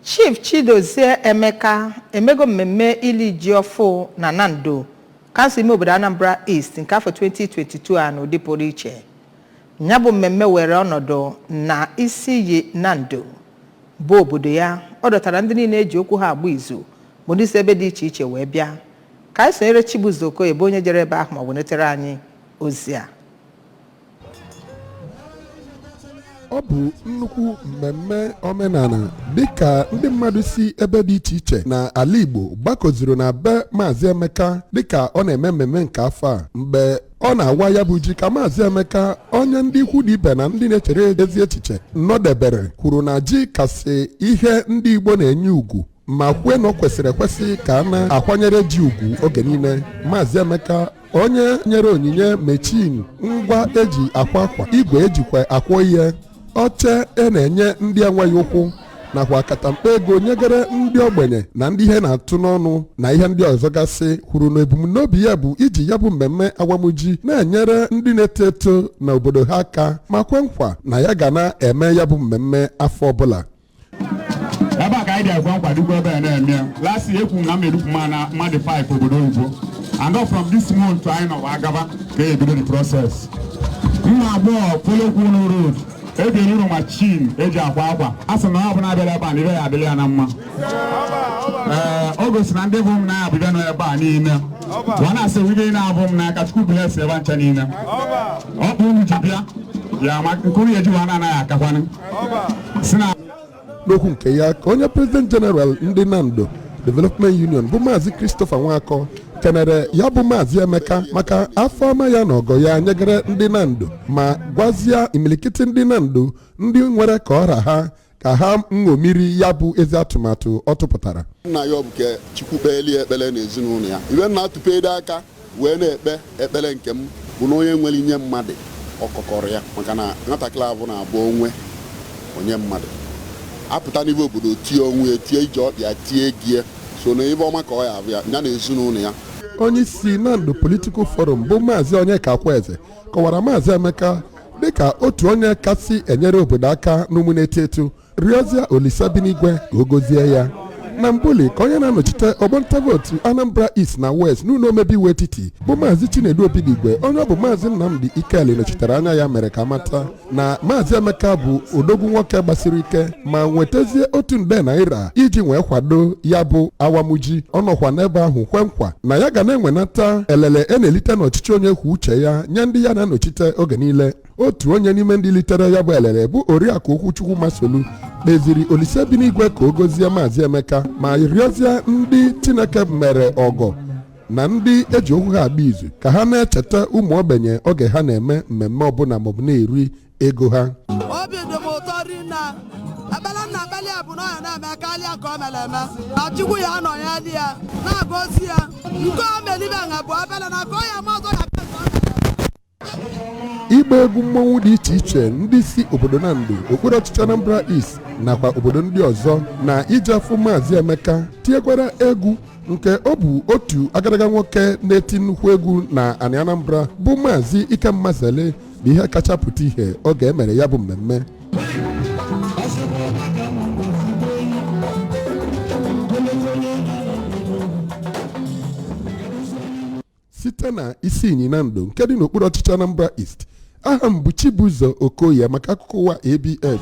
Chief Chidozie Emeka emego mmemme ili ji ọfụ na Nando, kansụl ime obodo Anambra East nke afọ 2022 a n'ụdị pụrụ iche. Ya bụ mmemme were ọnọdụ na isi iyi Nando bụ obodo ya. Ọ dọtara ndị niile eji okwu ha agba izu bụ ndị si ebe dị iche iche wee bịa. Ka anyị sonyere Chibuzo Okoye bụ onye jere ebe ahụ ma wenetere anyị ozi a. Ọ bụ nnukwu mmemme omenala dịka ndị mmadụ si ebe dị iche iche na ala Igbo gbakọzuru na be Maazị Emeka dịka ọ na-eme mmemme nke afọ a. Mgbe ọ na-awa ya bụ ji ka Maazị Emeka, onye ndị ikwu na ibe na ndị na-echere ezi echiche nọdebere, kwuru na ji kasị ihe ndị Igbo na-enye ugwu ma kwue na ọ kwesịrị ekwesị ka a na-akwanyere ji ugwu oge niile. Maazị Emeka, onye nyere onyinye mechin, ngwa eji akwa akwa, igwe ejikwa akwọ ihe, oche e na-enye ndị enweghị ụkwụ nakwa akatamkpa ego nyegere ndị ogbenye na ndị ihe na-atụ n'ọnụ na ihe ndị ọzọ gasị, kwuru na ebumnobi ya bụ iji ya bụ mmemme awamuji na-enyere ndị na-eto eto na obodo ha aka, ma kwe nkwa na ya ga na-eme ya bụ mmemme afọ ọbụla. Ebe a ka anyị ga-ekwe nkwa dịkwa ebe a na-eme ya. Last year, ekwu na m erukwu ma na mmadụ 5 obodo oyibo, and all from this month anyị nọ agaba ka e ebido the process. Mma agbọghọ Folokwunu Road ebiere uru machine eji akwa akwa. A sị na ọ bụla abịara ebe a na ibe ya adịrị ya na mma. Ee, o gosi na ndị bụ m na abịbịa nọ ebe a niile ọ na-asị ibe na-abụ m n'aka. Chukwu bless ebe ncha niile. Ọ bụ unu ji bịa ya ma nke unu eji wa na-anaghị akakwanụ si na. N'okwu nke ya ka onye President General ndị Nando Development Union bụ Maazị Christopher Nwakọ kenere ya bụ Maazị Emeka maka afọ ọma ya na ọgọ ya nyegere ndị Nando, ma gwazie imilikiti ndị Nando ndị nwere ka ọra ha ka ha ṅomiri ya bụ ezi atụmatụ ọ tụpụtara. Nna ya ọ bụ ka Chukwu kpeeli ekpere n'ezinụlọ ya. Ibe nna atụpedo aka wee na-ekpe ekpere nke m bụ na onye nwere inye mmadụ ọkọkọrọ ya, maka na nwatakịrị abụ na-abụ onwe onye mmadụ apụta n'ibe obodo tie onwe ya, tie ije ọkpịa, tie gie so na ibe ọma ka ọ ya abụ ya ya na ezinụlọ ya. Onye isi Nando Political Forum bụ Maazị Onyeka Akweze kọwara Maazị Emeka dịka otu onye kasị enyere obodo aka n'ụmụ na-eto eto, rịọzie Olisa Binigwe ka o gozie ya. Na mbuli ka onye na-anọchite ọgbọnta vootu Anambra East na West n'ụlọ omebe iwu etiti bụ Maazị Chinedu Obidigwe, onye ọ bụ Maazị Nnamdi Ikeli nọchitere anya ya, mere ka mata na Maazị Emeka bụ odogwu nwoke gbasiri ike ma nwetazie ₦1 nde iji wee kwado ya bụ awamuji. Ọ nọkwa n'ebe ahụ kwe nkwa na ya ga na-enwenata elele e na-elite n'ọchịchị onye kwuo uche ya nye ndị ya na-anọchite oge niile. Otu onye n'ime ndị litere ya bụ elele bụ Oriakụ Okwuchukwu Masolu kpeziri Olise Binigwe ka o gozie Maazị Emeka ma rịọzie ndị Chineke mere ọgọ na ndị eji okwu ha agba izu ka ha na-echeta ụmụ ogbenye oge ha na-eme mmemme ọbụla maọbụ na-eri ego ha. Obi dị m ụtọ rinna. Ekpere nna akpali ya bụ na ọ ya na-eme karịa nke o mere eme, na Chukwu ya nọ ya dị ya na-agọzi ya. Nke o melibe nha bụ ebele na ka ọ ya ma ọzọ ya ka nke o mere. Ịgba egwu mmọnwụ dị iche iche ndị si obodo Nando, okpuru ọchịchị Anambra East nakwa obodo ndị ọzọ na ije afụ Maazị Emeka, tinyekwara egwu nke ọ bụ otu agadaga nwoke na-eti nnukwu egwu na anị Anambra bụ Maazị Ikemmazele bụ ihe kacha pụta ihe oge emere ya bụ mmemme. Site na isi inyi Nando nke dị n'okpuru ọchịchị Anambra East, aha m bụ Chibuzo Okoye maka akụkọ ụwa ABS.